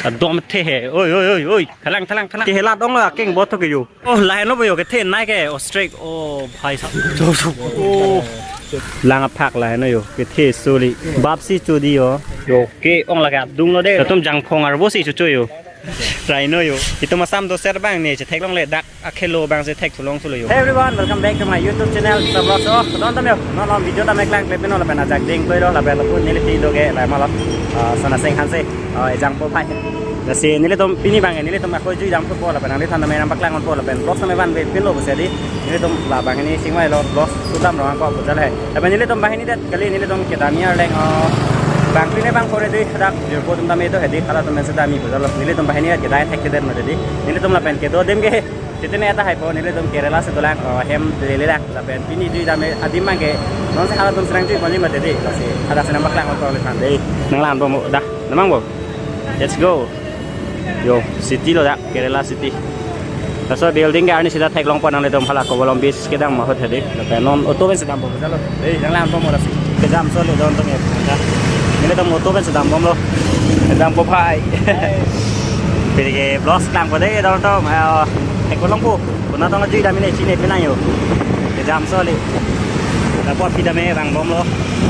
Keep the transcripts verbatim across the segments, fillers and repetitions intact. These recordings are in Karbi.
Adom the he. Oi, oi, oi, oi. Thalang, thalang, thalang. Kehelat ong lo, akeng bot ke yo. Oh, lahenlo bo yo, kethenei ke. Oh, strike. Oh, bhai sahab. Jo, jo. Oh. Lang aphak lahenlo yo. Kethe soli. Bapsi chodi yo. Yo, ke-ong lake adung lo de. Latum jangphong arvo si chucho yo. Rhino yo. Itum Assam do ser bang ne chetheklongle dak akhelo bang si thek thulong thulo yo. Hey everyone, welcome back to my YouTube channel, Mister Vlogs. Oh, don tam yo. Non non video tam eklang clip non lapen ajak ding toilo lapen lapu neli pi do ke lai malap. Ah, sana sing hanse. Ah, ejang po bhai. Lasi nelitum pini bang nelitum ako jui dam po lapen nanglithan name nangpaklang po lapen vlogs name van ve pinlo bo si di. Nelitum la bang hini singvai lo vlogs sudam rong ko bo jale. Lapen nelitum bang hini det kali nelitum kedam arleng, oh, bang pine bang kore di dak jirpo atum tame do hedi hala atum sedam-i bo jalo. Nelitum bang hini det kedai thek kedet ma di. Nelitum lapen kedo adim ke. Chitene ata hai po nelitum Kerala si dolang, oh, hem lele lang. Lapen pini jui dam adim bang ke non si hala atum serang jui ponji ma di. Lasi hala si nangpaklang ko le than de. Nanglang po mo dah. Namang bo. Let's go. Yo, city lo dak, Kerala city. Laso building ke arni sita theklong pon nanglitum hala Kovalam Beach kedam ahut hedi. Lapen non auto pen si dam po jalo. Hey, nanglang po mo lasi. Kejam soli don tong ya. Nelitum auto pen si dam bom lo. Kedam po bhai. Pini ke vlogs klang po de don tong. Ayo, theklong po. Puna tong jui dam ne chine pinang yo. Kejam soli. Lapu pi dam bang bom lo.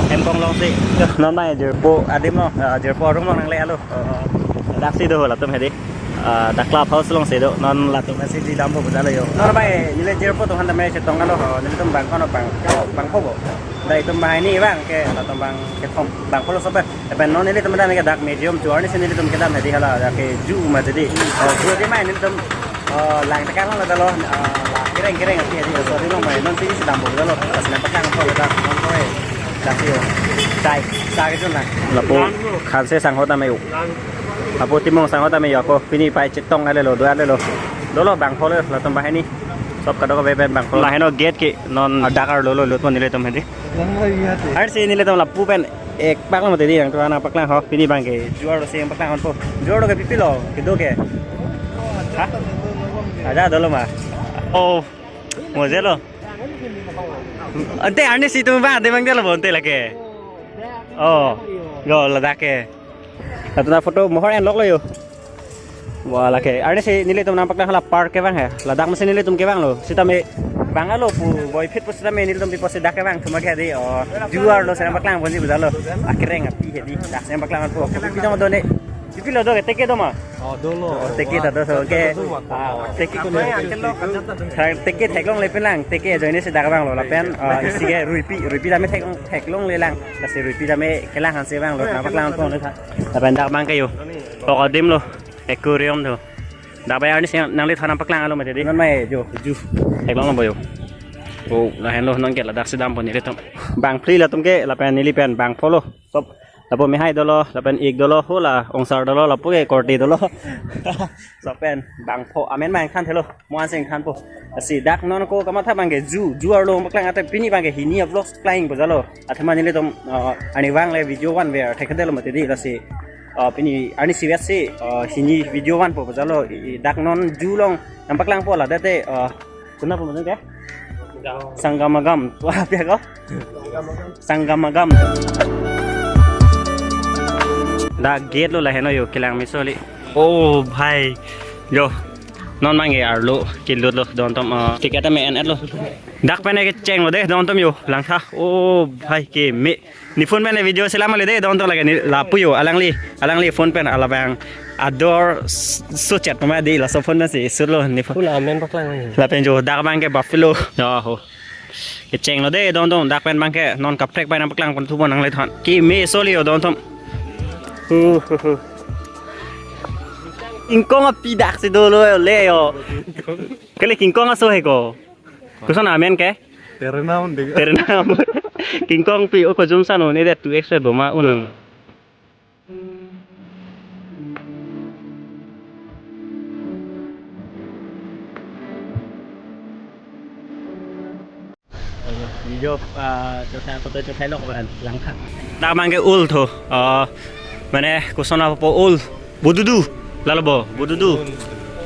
Em kong long si. Non bang jirpo adim lo. Ah, jirpo arong lo nangle alo. Oh, oh. Dak si do latum hedi. Ah, dak club house along si do. Non latum si jui dam po jalo yo. Non bang neli jirpo atum han dam chetong alo. Oh, nelitum bang kono bang. Bang po bo. Dak itum bang hini bang ke latum bang kethom bang po lo sope. Lapen non nelitum dam ke dak medium chu arni si nelitum kedam hedi hala dak ke ju ma di. Oh, ju di ma nelitum, oh, lang tekan lo dalo. Ah, kereng kereng api hedi so di lo ma non pini si dam po dalo. Pas nangpaklang po dak non ko. Dak si yo. Chai, sa ke chun lang. Lapu khanse sangho tame yo. Lapu Timung sangho tame yo ko pini pai chetong ale lo, do ale lo. Dolo bang po lo, latum bang hini. Sob kadokave pen bang po. Laheno gate ke non dak arlo lo lut mo nelitum hedi. Arsi nelitum lapu pen ek paklang mati di nangtumphan nangpaklang ho pini bang ke ju arlo si nangpaklang po. Ju arlo ke pi pi lo kedo ke. Ha? Ada dolo ma. Oh. Mo jelo. Ante arni si tum bang de bang jelo bo ante lake. Oh. Yo ladak ke. Latum aphoto mohor en lok lo yo. Wah, lake. Arni si nelitum nangpaklang hala park kevang he. Ladak masi nelitum kevang lo. Sitame bang alo pu boi phit pu sitame nelitum pi pusi dak kevang thuma ke di. Oh, ju arlo si nangpaklang ponji bo jalo. Akereng api hedi. Dak si nangpaklang po. Pi pi do ma do ne. Pi pi lo do ke teke do ma. Oh, dolo. Oh, teke ta do so ke. Ah, teke ko. Teke theklongle pinlang. Teke ajoine si dak vang lo lapen. Ah, isi ke ruipi, ruipi tame thek theklongle lang. Lasi ruipi tame kelang hanse vang lo. Nangpaklang po ne tha. Lapen dak bang ke yo. Pok adim lo. Aquarium do. Dak bang arni si nanglithan nangpaklang alo mati di. Non mai jo, ju. Theklong lo bo yo. Oh, lahenlo non ke ladak si dam po nelitum. Bang phli latum ke lapen neli pen bang po lo. Sob. Lapu mehai dolo, lapen ik dolo, hala ongsar dolo, lapu ke korte dolo. Sob pen bang po amen bang than thelo. Mo-an si than po. Lasi dak non ko kamatha bang ke ju, ju arlo paklang ate pini bang ke hini vlogs klang po jalo. Athema nelitum, uh, arni vang le video van ver thek thelo mati di lasi. Uh, pini arni si vet si, uh, hini video van po jalo. I, dak non ju along nangpaklang po la date, uh, kuna po mo ke? Sangamagam. Wah, pi ko? Sangamagam. Dak gate lo laheno yo kelang mi soli. Oh, bhai. Yo. Non bang ke arlo kelut lo don tom, uh, ticket tame en-et lo. Dak pen kecheng lo de don tom yo. Langtha. Oh, bhai keme. Ne phone pen video selam ale de don tom lake ne lapu yo alangli, alangli phone pen alabang ador s-, suchet pama di laso phone pen si sut lo ne phone. Hala amen paklang. Lapen jo dak bang ke Buffalo. Yo ho. Kecheng lo de don tom dak pen bang ke non kaprek pai nangpaklang pon thupo nanglithan. Keme soli yo don tom. Hu, hu, hu. Ingkong api dak si dolo le yo. Kali kingkong aso he ko. Koson amen ke? Terenam ding. Terenam. Kingkong pi o ko jum san un-e det two X red boma un. Video, ah, chethai, photo chethai lok ban langtha. Dak bang ke ul tho. Ah, mane koson apo ul. Bududu. Lalo bo, bududu.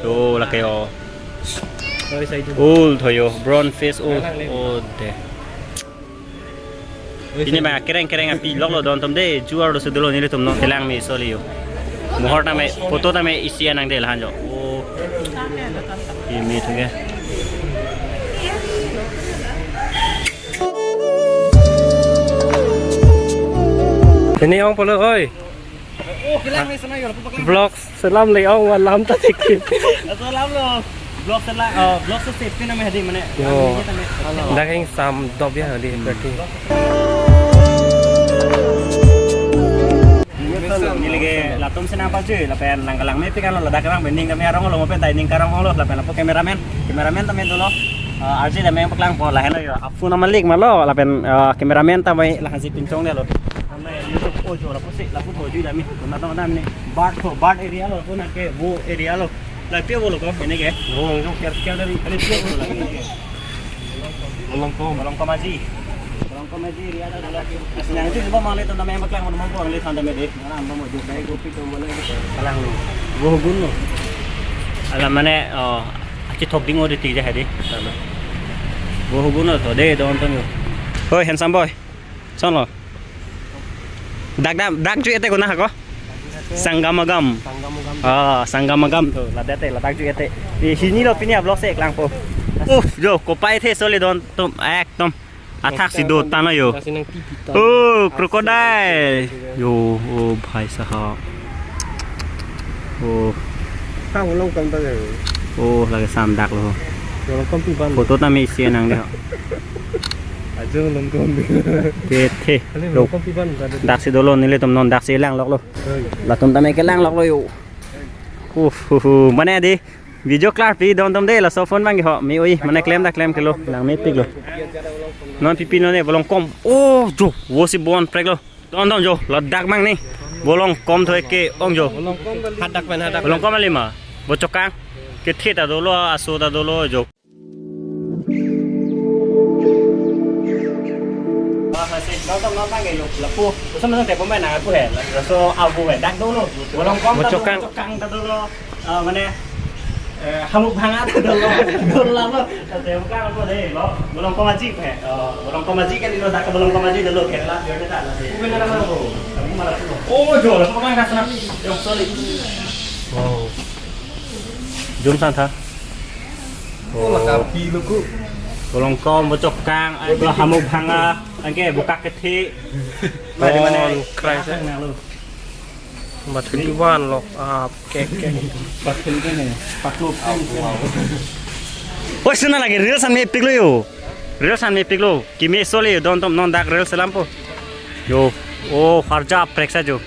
Yo, lake yo. Ul tho yo, brown face ul. Oh, de. Pini bang kereng kereng api lok lo don tom de, ju arlo si dolo nelitum non kelang mi soli yo. Mohor tame, photo tame isi anang de lahan jo. Oh. Kimi thu ke. Ini ong polo oi. Oh, kelang ni sana yo, lapu paklang. Vlog selam le ong, alam ta thik thik. Selam lo. Vlog selam, eh, vlog se safety name hadi mane. Yo. Ini tame. Dak ingsam dop ya di berarti. Neli ke latum sena apa cuy, lapen nangkelang mepik kan lo, ladak kerang bening kami arong lo, mapen tai ning karong lo, lapen lapu cameraman, cameraman tame dolo, eh, R J tame paklangpo lahen lo yo, apu nama lik malo, lapen, eh, cameraman tame lahan si pinchong de lo. Tame YouTube ojo lapu si, lapu thoju dami, kuna tong dam ni, bird tho, bird area lo, kuna ke wo area lo, lapi wo lo ko, ini ke. Oh, itu kira-kira dari, dari pia wo lo lagi ini ke. Bolongkom. Bolongkom Aji. Bolongkom Aji, ria ta dolo. Nang itu coba mali tentang yang paklangpo, mau ko, mali tentang mede. Mana ambo mau juga ikut itu boleh. Palang lo. Wo gun lo. Alam mane, oh, achi thok ding odi tija hadi. Wo gun lo to de don tong yo. Hoi, handsome boy. Son lo. Dak dam, dak ju ete kona hako? Sanggamagam. Sanggamagam. Ah, Sanggamagam to, ladak te, ladak ju ete. Di sini lo pini vlog se klangpo. Uh, jo, kopai the soli don tum, ekdom. Athak si do tano yo. Kasi nang pipi ta. Oh, crocodile. Yo, oh, bhai sahab. Oh. Hang long kam ta yo. Oh, lagi sam dak lo. Long kam pi ban. Photo tame isi nang de. Ajo long kam. Te, te. Long kam pi ban ta de. Dak si dolo nelitum non dak si lang lok lo. Oi. Latum tame kelang lok lo yo. Uh, uh, uh. Mane di. Video klarpi don tum de laso phone bang ho. Mi oi mane klem da klem kelo. Lang mepik lo. Non pipi non ne bolongkom. Oh, jo. Wo si bon prek lo. Don don jo. Ladak mang ni. Bolongkom thoi ke ong jo. Hadak pen hadak. Bolongkom alima. Bochokang. Kethe ta dolo, aso ta dolo jo. Ah, masih, nonton, nonton kayak yuk, lapu. Usah nonton tepo main, aku he. Laso abu he, dak dolo. Bolongkom ta dolo, Bochokang. Bochokang ta dolo. Ah, mana? Eh, hamuk bhanga ta dolo. Dolo apa? Tepo kan apa deh, lo? Bolongkom Aji he. Oh, Bolongkom Aji kan di lo, dak Bolongkom Aji dolo, Kerala, biar kita lah sih. Bukan nama apa? Kamu malah tuh. Oh, jual, apa main kasar? Yang solid. Wow. Jom san tha. Oh, laka pi lo ku. Bolongkom, Bochokang, ai, hamuk bhanga, anke bukak kethe. Mari mana? Krai sa. Nang lo. Bat twenty one lo, ah, kek, kek. Bat twenty one ya? Pat lo. Oi, suna lagi reels an mepik lo yo. Reels an mepik lo. Kimi soli yo, don tum non dak reels selam po. Yo, oh, harja preksa jo.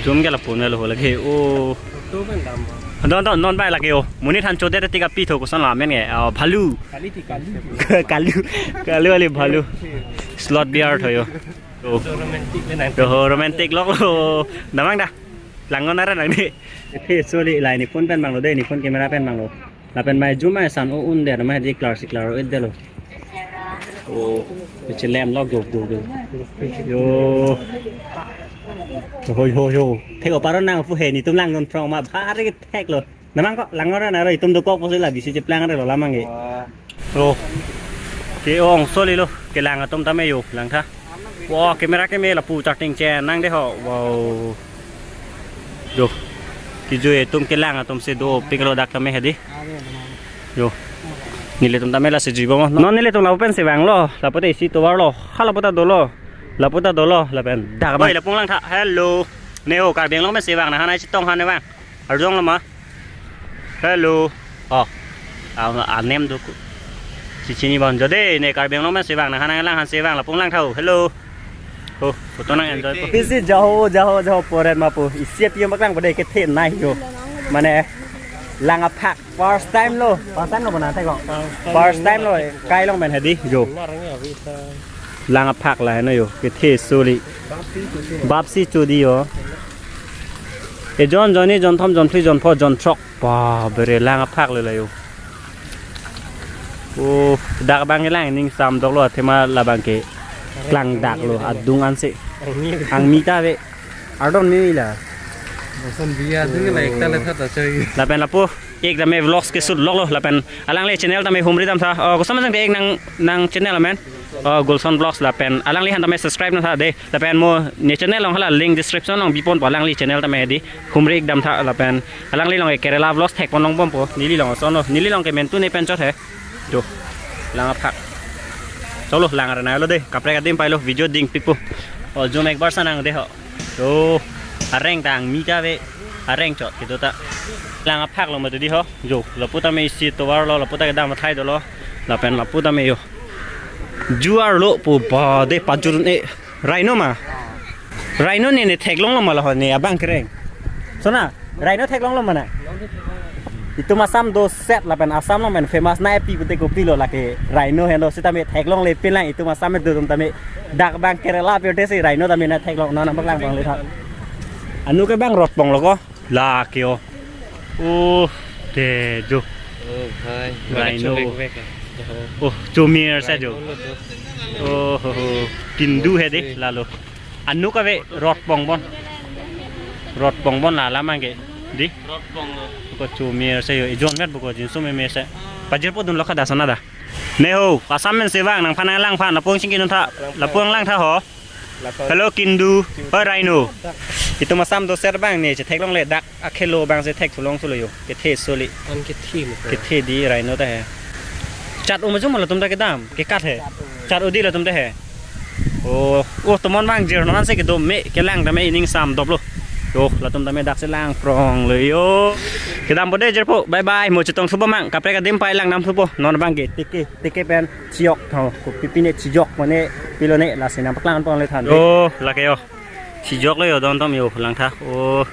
Zoom ke lapu nelo lagi. Oh. Photo kan dam. Don don non bai lagi oh. Monit han chodet tik api tho koson la men nge. Oh, bhalu. Kali ti kali. Kalu. Kalu ali bhalu. Slot beer tho yo. Oh. So romantic le nang. Doho romantic lok lo. Damang da. Langon ara nang ni. Te soli lai ni phone pen bang lo de, ni phone camera pen bang lo. Lapen mai jumai san o un der mai di klar si klar o et delo. O, piche lem lok jo jo jo. Yo. Ho ho ho. Thek o paron nang pu he, nitum lang non phrong ma bhari thek lo. Namang ko lang ora na ro itum dokok posi la bisi cheplang re lo lamang ke. Wah. Lo. Ke-ong soli lo, kelang atum tame yo, lang tha. Wow, camera keme lapu charting chen nang de ho. Wow. Jo. Kijui atum kelang atum si dopik lo dak tame hedi. Jo. Nelitum tame lasi jui bom. Non nelitum lapu pen si vang lo. Lapu te isi tovar lo. Ha lapu ta dolo. Lapu ta dolo. Lapen dak. Oi, lapu lang tha. Hello. Ne ho Karbi Anglong pen si vang na hanai chetong han ne vang. Arjong lo ma. Hello. Oh. Ah, anem do ku. Chichini bon jode ne Karbi Anglong pen si vang na hanang lang han si vang lapu lang tha ho. Hello. Oh, photo nang enjoy po. Isi jaho jaho jaho poret ma po. Isi api mak lang pada kethe nai jo. Mane lang aphak. First time lo. First time lo bana thek ko. First time lo. Kai long pen hedi jo. Lang aphak la heno yo. Kethe soli. Bapsi chodi yo. E jon joni jon thom jon phli jon pho jon throk. Ba bere lang aphak le la yo. Oh, dak bang lang ning sam dok lo athema labang ke. Klang dak lo adung ansi. Angmi ta ve. Ardon mi la. Bosan biya dun la ekta le tha ta choi. Lapen lapu. Ek tame vlogs ke shoot loklo lapen alangli channel tame humri damtha. Oh, koson ma jang de ek nang nang channel amen. Oh, Gulson Vlogs lapen alangliphan tame subscribe nangtha de. Lapen mo ne channel along hala link description along biponpo alangli channel tame di. Humri ik damtha lapen alangli along ke Kerala Vlogs thekpon longbompo. Neli along asonlo. Neli along ke Mentu ne pen chot he. Jo. Lang aphak. Cholo lang arnai lo de. Kaprek adim pailo video dingpikpo. Oh, zoom ekbar sa nang de ho. Jo. Areng tang mi ta ve. Areng chot kedo ta. Lang aphak lo mati di ho. Jo. Lapu tame isi tovar lo, lapu ta kedam athai dolo. Lapen lapu tame yo. Ju arlo pu ba de pajur ne. Rhino ma. Rhino ne ne theklonglo ma la ho ne abang kereng. Sona, rhino theklonglo ma na. Itum Assam doset lapen Assam along pen famous nai pi pute kopilo lake rhino henlo sitame theklongle pinlang itum Assam me dodum tame dak abang Kerala pirthe si rhino tame nai theklong non abang lang bang le tha. Anu ke bang rot pong lo ko. Lake o. Oh, de jo. Oh, bhai. Rhino. Bhai, chomir sa jo. Rhino lo jo. Oh, ho, ho. Kindu he de lalo. Anu kave rot pongbon. Rot pongbon la lamang ke. Di? Rot pong lo. Ko chomir sa yo. Ijon met buko jinso meme sa. Pajirpo dunlo kada sana da. Ne ho, Assam men se vang nangphan nang langphan, lapu-ang singki non tha, lapu-ang langtha ho. Hello, Kindu. Hoi, rhino. Itum Assam doset bang ne chetheklongle dak akhelo bang se thek thulong thulo yo. Kethe soli. An kethe mo. Kethe di rhino ta he. Chat o majum latum ta kedam, kekat he. Chat o di latum ta he. Oh, oh, tomon bang jir non se kedom me, kelang tame ining sam doplo. Yo, latum tame dak se lang prong lo yo. Kedampo de jirpo. Bye bye. Mo chetong thupo mang. Kaprek adim pai lang dam thupo. Non bang ke tike, tike pen chijok tho. Kopi pine chijok mane pilo ne lasi nangpaklang pon le than. Yo, lake yo. Chijok lo yo don tom yo langtha. Oh.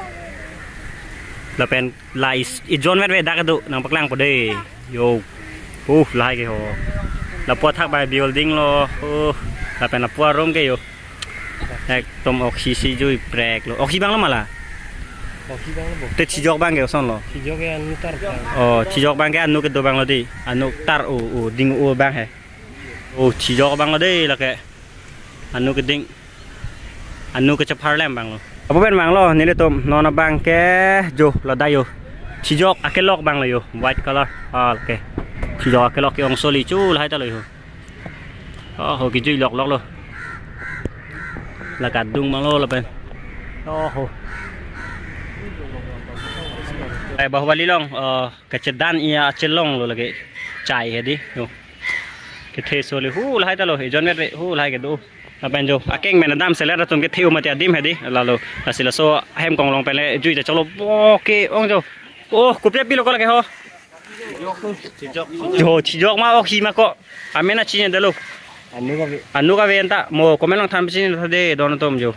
Lapen la is ijon met ve dak do nangpaklangpo de. Yo. Uh, lahai ke ho. Lapu athak bai building lo. Uh, lapen lapu arum ke yo. Ekdom oksi si jui prek lo. Oksi bang lo ma la. Oksi bang lo bo. Te chijok bang ke oson lo. Chijok ke anu tar bang. Oh, chijok bang ke anu kedo bang lo di. Anu tar o o ding o bang he. Oh, chijok bang lo de lake. Anu keding. Anu kechepharlem bang lo. Apo pen bang lo, nelitum non abang ke jo lo da yo. Chijok akelok bang lo yo, white color. Ah, okay. Chijok akelok ke-ong soli chu lahai ta lo yo. Oh, ho kijui lok lok lo. Lake adung bang lo lapen. Oh, ho. Eh, Bahubali along, eh, kachedan iya chelong lo lake. Chai he di. Yo. Kethe soli hu lahai ta lo, ijon met ve hu lahai kedo. Lapen jo, akeng men dam selet atum kethe u mati adim he di, lalo. Lasi laso hem konglong pen le jui ta cholo bo ke-ong jo. Oh, kopi pilo ko lake ho. Jo, chijok ma oksi ma ko. Amen a chini dalo. Anu kave. Anu kave anta mo comment along than chini tha de don atum jo.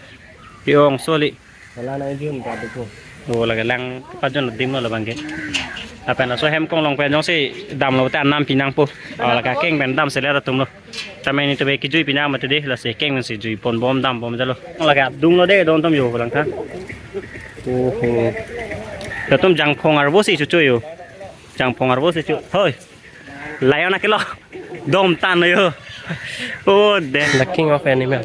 Ke-ong soli. Wala nang jun ta duko. Oh, lake lang pajon adim lo labang ke. Lapen laso hem konglong pen jongsi damlo te anam pinangpo. Oh, lake akeng pen dam selet atum lo. Tame nelitum ke kijui pinang mati de lasi akeng pensi jui ponbom dambom jalo. Lake adung lo de don tom yo langtha. Oh, ho. Latum jangphong arvo si chuchu yo. Jangphong arvo si chu. Hoi. Lion akelok. Dom tan yo. Oh, de. The king of animal.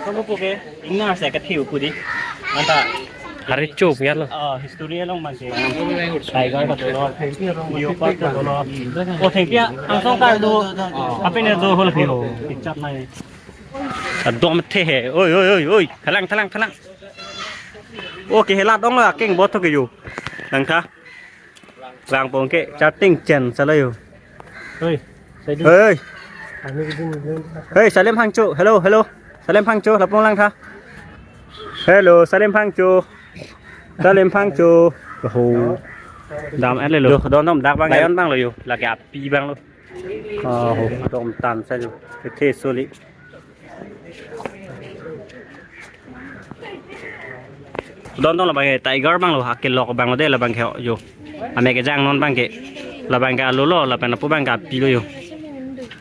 Kamu puke ingna se kethe u pu di. Anta hari chup ya lo. Ah, history along man se. Tiger ka dolo. Leopard ka dolo. Oh, thengpi angsong ka do. Apine do hol phi ho. Kichat nai. Adom the he. Oi, oi, oi, oi. Thalang, thalang, thalang. Okay, helat ong la keng bot ke yo. Langtha. Langpong ke charting chen sala yo. Hoi. Hoi. Hoi, Salim Phangcho. Hello, hello. Salim Phangcho, lapong langtha. Hello, Salim Phangcho. Salim Phangcho. Ho. Dam ale lo. Don dom dak bang. Lion bang lo yo. Lake api bang lo. Oh, ho. Dom tan sa yo. Kethe soli. Don don labang ke tiger bang lo, akelok bang lo de labang ke yo. Ame kejang non bang ke. Labang ke alo lo, lapen lapu bang ke api lo yo.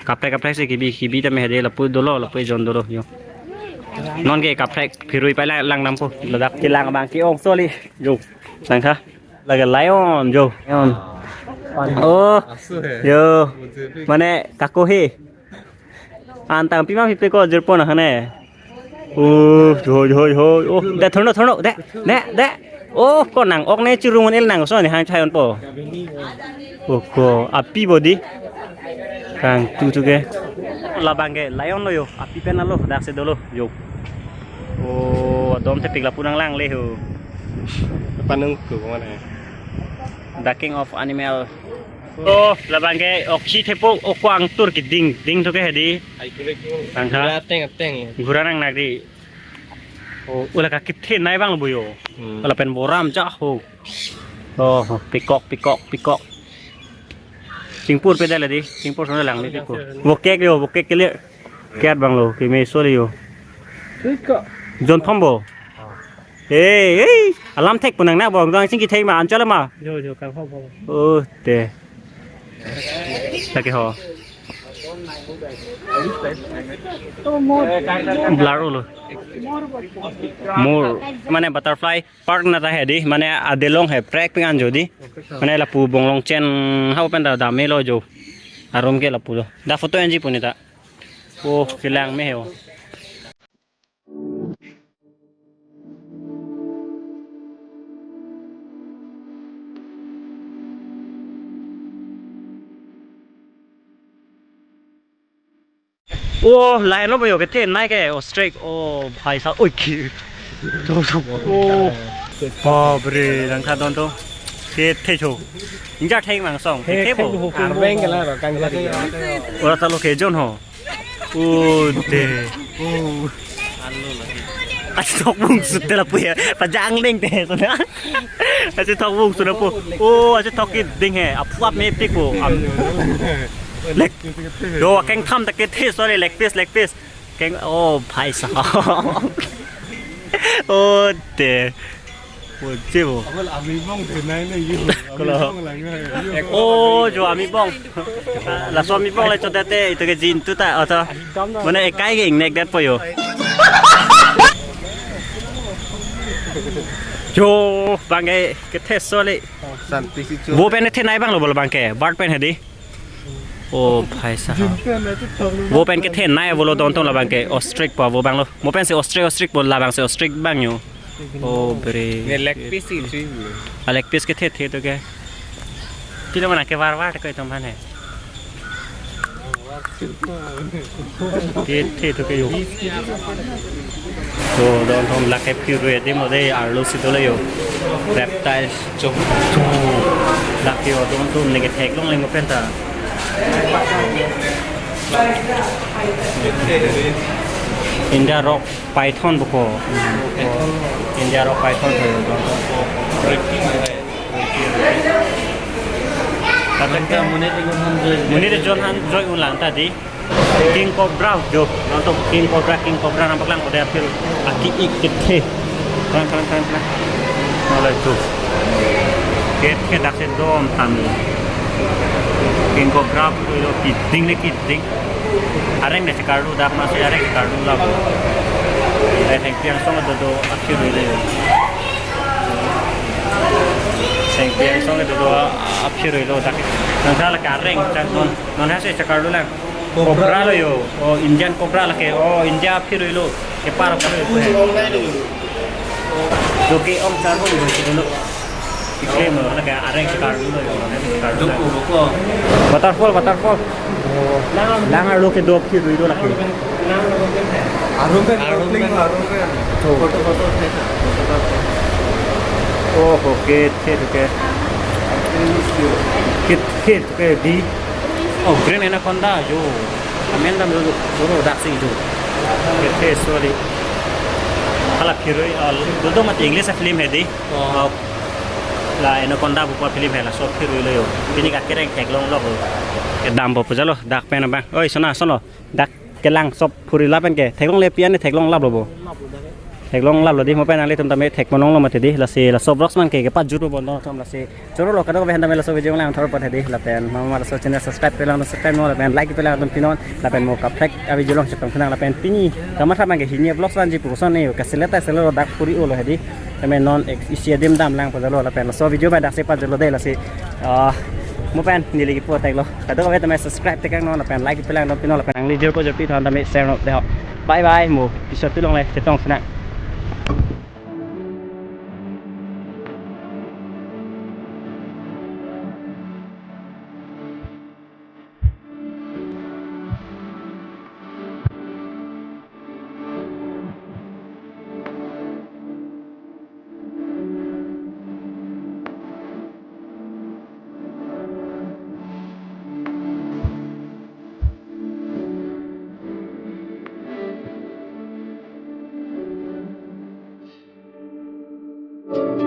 Kaprek kaprek si kibi kibi tame he de lapu dolo, lapu ejon dolo yo. Non ke kaprek phirui pai lang lang dampo. Ladak kelang bang ke-ong soli yo. Langtha. Lake lion yo. Lion. Oh. Asu he. Yo. Mujhe bhi. Mane kako he. Antang pima pipe ko jirpo na hane. Oh, hoi, hoi, hoi. Oh, de thurno, thurno, de, de, de. Oh, ko nang-ok ne chirung on el nang so ne hang chai onpo. Oh, ko api body. Kangtutu ke. Labang ke lion lo yo. Api pen alo, daksi dolo yo. Oh, adom thepik lapu nanglangle ho. Panung ko mana? The king of animal. Oh, labang ke oksi thepo, okwang tur keding, ding thu ke hedi. Tangka. Ateng, ateng. Ghura nangnak di. Oh, ula ka kethenei abang lo bo yo. Hmm. Ula pen boram ja ho. Oh, peacock, peacock, peacock. Chingpur pe dala di, chingpur sona lang di ko. Bo kek yo, bo kek ke le. Ket abang lo, keme so le yo. Peacock. Jon thom bo. Hey, hey, alam thek punang na bong dang sing kithek ma, anchal ma. Jo, jo, kang ho, ho. Oh, te. Lake ho. Blur lo. More, mane butterfly park na ta hedi, mane adelong he, prek ping an jo di. Mane lapu bonglong chen hau pen ta dam-e lo jo. Arum ke lapu lo. Da photo enji pu ne ta. Oh, kelang me he ho. Oh, lion lo bo yo kethenei ke, ostrich, oh, bhai sahab, oi, ki. Oh, babre, rang kha don to. Kethe cho. Inja thek mang song, kethe bo. Arbeng ke la ro, kang jadi. Ora ta lo ke jon ho. Oh, de. Oh. Achi thok bung sut te lapu ya. Pajang ding te, sona. Achi thok bung sut lapu. Oh, achi thok ke ding he. Apuap me tik po. Am. Leg. Yo, keng tham ta kethe, sorry, leg piece, leg piece. Keng, oh, bhai sahab. Oh, de. Oh, je bo. Abang ami bong thenei ne yo. Kolo. Ami bong lang ne. Oh, jo ami bong. Laso ami bong le chote te, ito ke jin tu ta, oh, to. Mane ekai ke ingnek det po yo. Jo, bang ke kethe so le. Santi si cho. Bo pen thenei abang lo bo labang ke, bird pen hedi. Oh, bhai sahab. Jin pen na tu thong lo. Bo pen kethenei avo lo don tong labang ke, ostrich po avo abang lo. Mo pen si ostrich, ostrich po labang si ostrich abang yo. Oh, bre. Ne leg piece si si. A leg piece kethe the to ke. Pilo mana ke var var ko itum mane. Kethe to ke yo. To don thom lake phirui adim lo de, arlo si dolo yo. Reptiles chok chok. Lake yo don thom ne ke theklongle mo pen ta. India rock python bo ko. India rock python ko don thom. Tangka monit ejon han join. Monit ejon han join un lang ta di. King cobra jo. Nonton king cobra, king cobra nampak lang pada apil. Aki ik kethe. Klang, klang, klang, klang. Nolai tu. Kethe dak si don tami. King cobra pu lo keding le keding. Areng ne chekarlu dak ma si areng chekarlu la. Eh, thengpi angsong dodo aphi rui le. Thengpi angsong dodo aphi rui lo dak. Nang salah kareng chan non. Non ha si chekarlu lang. Cobra lo yo. Oh, Indian cobra lake. Oh, India aphi rui lo. Kepar aphi rui lo. Doke ong charbo lo si dolo. Iklem lo, lake areng chekarlu lo yo. Areng chekarlu lo. Waterfall, waterfall. Lang arlo kedo aphi rui lo lake. Arum pen, arum pen. Photo, photo. Oh, okay, okay, okay. Kit, kit, okay, di. Oh, green anaconda, jo. Amen dam jo, jo, jo, dak si jo. Kethe so le. Hala phirui, ah, dodo mati English film hedi. Oh. Ah, la anaconda bupa film he, laso phirui lo yo. Pini ka kereng theklong lo. Kedam bo pu jalo, dak pen abang. Oi, sona, sono. Dak kelang sop phuri lapen ke. Theklongle pi an ne theklong lap lo bo. Theklong lap lo di mo pen nanglitum tame thek ponong lo mati di. Lasi laso vlogs man ke kepajut bon don thom lasi. Choro lo kadokave han tame laso video lang thor pat hedi lapen mama laso channel subscribe pe lang subscribe non lapen like pe lang don pinon lapen mo kaprek avideo long chetong khenang lapen pini kamatha man ke hini vlogs vanji pu koson ne yo kaselet ta selo dak phuri o lo hedi. Tame non ek isi adim dam lang pajalo lapen laso video ba dak si pajalo de lasi. Ah, Mo pen neli kipu theklo. Kadokave tame subscribe tekangnon lapen like pilang non pinon lapen angli jirpo jirpi aphan tame share non dei ho. Bye bye mo. Episode two along le chetong sinang.